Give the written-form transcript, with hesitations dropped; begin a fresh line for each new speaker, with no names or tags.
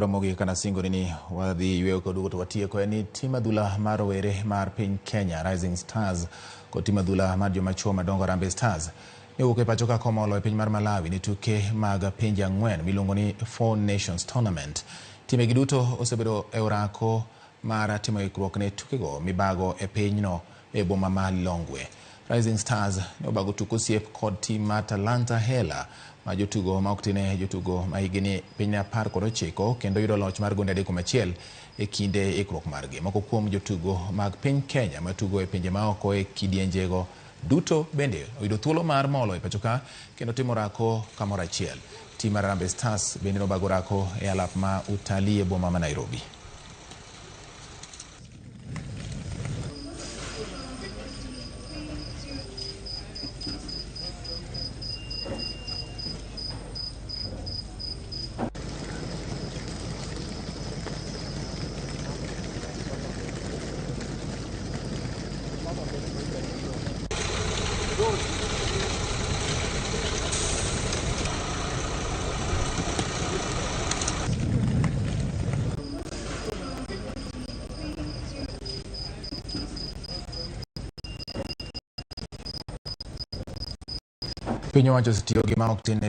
Ramogi kaka nasingoni ni wadhi yweyo kod duogo to watieko en ni tim adhula mar rowere mar piny Kenya Rising Stars kod tim adhula mar joma chuo madongo Harambee Stars ne owuok e pacho ka komolo e piny mar Malawi ne tuke mag pinje ang'wen miluongo ni Four Nations Tournament. Timegi duto osebedo e orako mar timo ikruok ne tukego mibago e pinyno e boma ma Lilongwe. Rising Stars ne obago tuk osiep kod tim mar Talanta Hela ma jotugo ma ok tine jotugo ma higni ni piny 19 kendo yudo loch mar gonde 3-1 e kinde ikruok margi. Moko kuom jotugo mag piny Kenya matugo e pinje maoko e kidienjego duto bende oyudo thuolo mar molo e pachoka kendo timo orako kamoro achiel. Tim mar Harambee Stars bende nobago orako e alap ma Utalii e boma ma Nairobi. Piny owacho osetiyo gi ma ok tin ne